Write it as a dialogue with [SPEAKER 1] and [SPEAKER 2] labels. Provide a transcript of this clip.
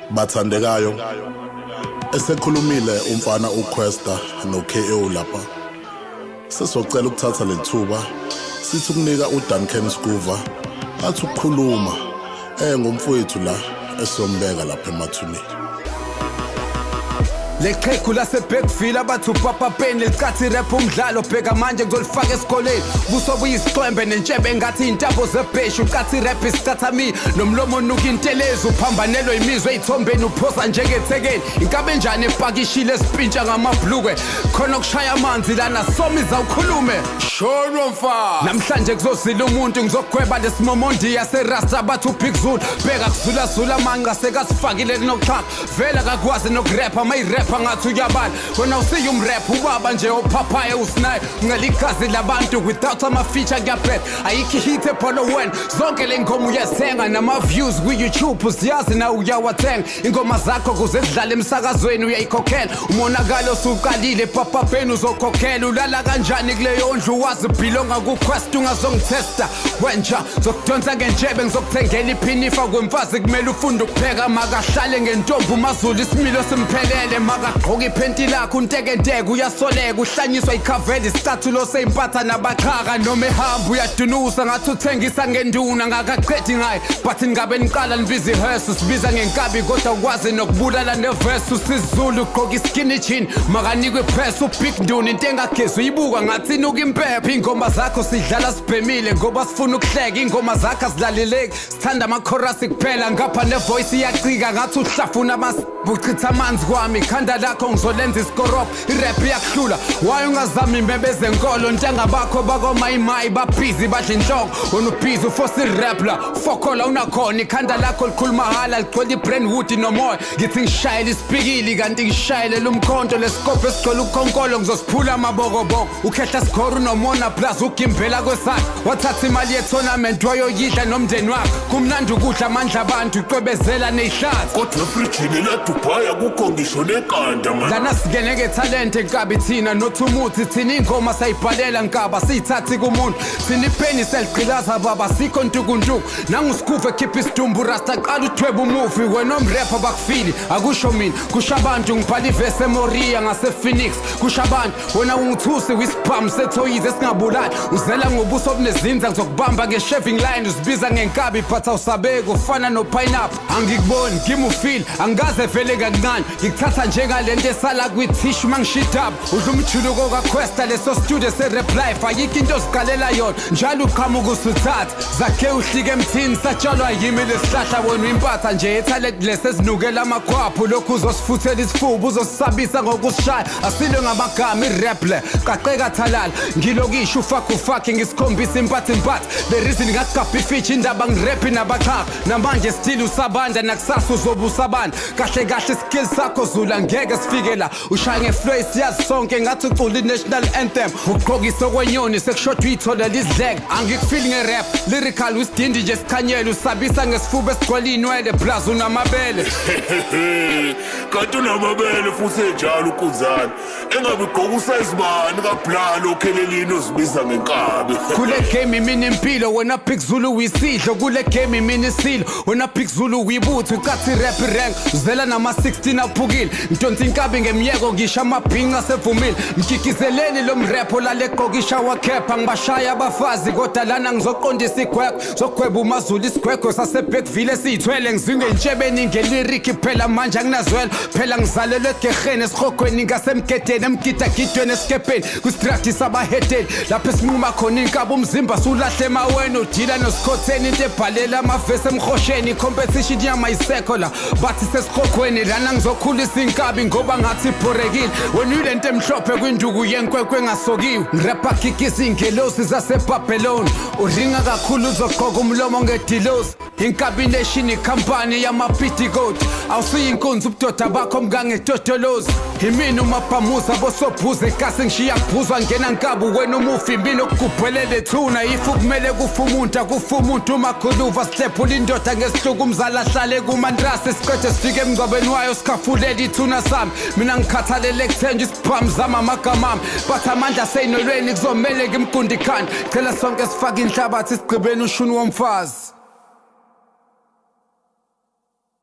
[SPEAKER 1] Bathandekayo, esekhulumile umfana uQuesta noKO lapha. Sesocela ukuthatha lelithuba sithi ukunika uDuncan Scuva athi ukukhuluma ngomfowethu la esiyombeka lapha emathuneni.
[SPEAKER 2] Leqhegu laseBergville abathi upapa Penny licathi rap umdlalo, bheka manje ngizolifaka esikoleni. Buso buyisixwembe nentshebe ngathi intambo zebheshu, ucathi rap isicathami nomlomo onuka intelezi, uphambanelwe imizwa ey'thombeni, uphosa njengethekeni. Inkabe enjani epakishile esipintsha ngamabhlukwe, khona okushaya amanzi lana somiza ukhulume.
[SPEAKER 3] Shono mfana.
[SPEAKER 2] Namhlanje kuzozila umuntu, ngizogweba lesimomondiya serasta bathi uBig Zulu. Bheka kuzulazula amanqa sekasifakile kunoxhaka, vele akakwazi nokurepha, mayirepha ngathi uyabala. Wena usiye umrepha ubaba nje ophaphayo usinayo, uncela igazi labantu without ama-feature, kuyabheda ayikho ihit ebholo wena. Zonke le ngoma uyazithenga nama-views kwi-YouTube siyazi na uyawathenga. Ingoma zakho kuze zidlale emsakazweni uyayikhokhela. Umonakalo osuqalile papapeni uzokhokhela. Ulala kanjani kuleyo ndlu wazi bhilonga kuQuest? Ungazongithesta wenja, ngizokudonsa ngentshebe, ngizokuthengela iphinifa kwemfazi. Kumele ufunde ukupheka, makahlale ngentombi uMazulu, isimilo simphelele. Makagqoke iphenti lakho untekenteke, uyasoleka, uhlanyiswa ikhaveli, isicathulo seyimpatha nabaxhaka. Noma ehamba uyadunusa ngathi uthengisa ngenduna. Ngakaqedi ngaye but ngabe niqala nibiza ihearse, usibiza ngenkabi kodwa ukwazi nokubulala nevesi. UsiZulu ugqoka iskinny jean, makanikwe ipress uBig Nduni, into engagezi uyibuka ngathi inuka impepho. Iy'ngoma zakho sidlala sibhemile ngoba sifuna ukuhleka, iy'ngoma zakho azilaleleki, sithanda amakhorasi kuphela. Ngapha nevoice iyacika ngathi uhlafuna amas uchitha amanzi kwami. Ikhanda lakho ngizolenza isikorop, irap iyakuhlula. Waye ungazami imebe zenkolo, ntanga bakho bakomayimayi babhizi badla inhloko, wena ubhizi ufosa irap la fokhola unakhona. Ikhanda lakho likhuluma hala ligcwele i-brandwood nomoya. Ngithi ngishayela isipikili kanti ngishayelela umkhonto, lesikopho esigcwele ukhonkolo ngizosiphula amabokoboko. Ukhehla sikhora unomona plus ugimbela kwesakhe, wathatha imali ye-tournament wayoyidla nomndeni wakhe. Kumnandi ukudla amandla abantu, ucwebezela ney'hlathi.
[SPEAKER 3] Kodwa efrijini leDubai akukho ngisho neqanda man.
[SPEAKER 2] Lana singene ngethalente nkabi thina nothi umuthi, thina ingoma sayibhalela nkaba siyithathi kumuntu. Thina ipeni seligqilaza baba, sikho ntukuntuku. Nangusikhuve khipha isidumbu rasta, qala uthweba umufi. Wena omrepha bakufili, akusho mina, kusho abantu. Ngibhala ivesi eMoria ngase-Phoenix, kusho abantu. Wena ungithusi wisibhamu sethoyizi esingabulali, uzela ngobuso obunezinza, ngizokubamba nge-shaving line. Uzibiza ngenkabi but awusabeki, ufana no-pineapple. Angikuboni ngimufile, angikaze vele kancane ngikuthatha njengalento esala kwithishu mangishidab. Udla umjuluko kaQuesta, leso studio se-rap life. Ayikho into oziqalela yona, njalo uqhamuka usuthatha zakhe uhlike emthini satshalwa yimi lesihlahla. Wena uyimpatha nje ethalent lesezinukela amakhwaphu, lokhu uzosifuthela isifuba, uzosisabisa ngokusishaya. Asilwe ngamagama, irap le qaqeka thalala. Ngilokisho ufakhe ufakhe, ngisikhombisa impathi impathi. The reason ngakugabha ifitshi indaba, ngirephi nabaxhaka namanje still usabanda, nakusasa uzobe usabanda. Kahle kahle skill sakho zula ngeke sifike la. Ushaya ngeflow siyazi sonke ngathi ucula i-national anthem. Ugqokisa okwenyoni sekushoda uyitholela izidleke. Angikufili nge-rap lyrical, usidindi nje sikhanyele. Usabisa ngesifuba esigcwele iy'nwele plus unamabele.
[SPEAKER 3] Kanti unamabele futhi enjalo ukunzana. Engabe igqoka usize bani kaBlalo okhelelini ozibiza ngenkabi?
[SPEAKER 2] Kule game imina impilo, wena Big Zulu uyisidlo. Kule game imina isilo, wena Big Zulu uyibutho. Ucathi rap rank, uzela nama-16 aphukile. Ngidonsa inkabi ngemiyeko, ngisho amabhinca asevumile. Mgigizeleni lo mrepho lale gqoka ishawa khepha. Ngibashaya abafazi kodwa lana ngizoqondisa igwegwe, zogweba uMazulu, isigwegwe saseBergville esiyithwele. Ngizingentshebeni ngeliriki phela manje anginazwela phela, ngizalelwe egeheni esihogweni ngasemgedeni emgidagidweni esikebheni kwistrati sabahedeni lapho esinquma khona inkaba, umzimba sulahle emaweni. Udila nosikhotheni into ebhalela amavesi emhosheni. I-competition yama isekho la, bathi sesihogweni lana. Ngizokhulisa inkabi ngoba ngathi ibhorekile. Wena uyilento emhlophe kwinduku yenkwenkwe engasokiwe. Ngirepha gigisa iy'ngelosi zaseBhabheloni, uringa kakhulu uzogqoka umlomo ngedilosi. Inkabi Nation ikhampani yamapitikoti, awusiyinkunzi ubudoda bakho mkangetotolozi. Imina umabhamuza bosobhuza ekasi, ngishiya kuphuzwa ngena nkabu. Wena umufi, mina okugubhelele thuna. If kumele kufa umuntu akufa umuntu, umakhuluva sihlephula indoda ngesihluku, umzala ahlale kumantrasi, siqede sifike emngcwabeni wayo sikhafulela ithuna sami. Mina ngikhathalele ekuthenja isibhamu zami amagama ami, but amandla seyinolweni kuzomele ngimgundi ikhanda. Cela sonke sifake inhlabathi sigqibeni ushuni womfazi.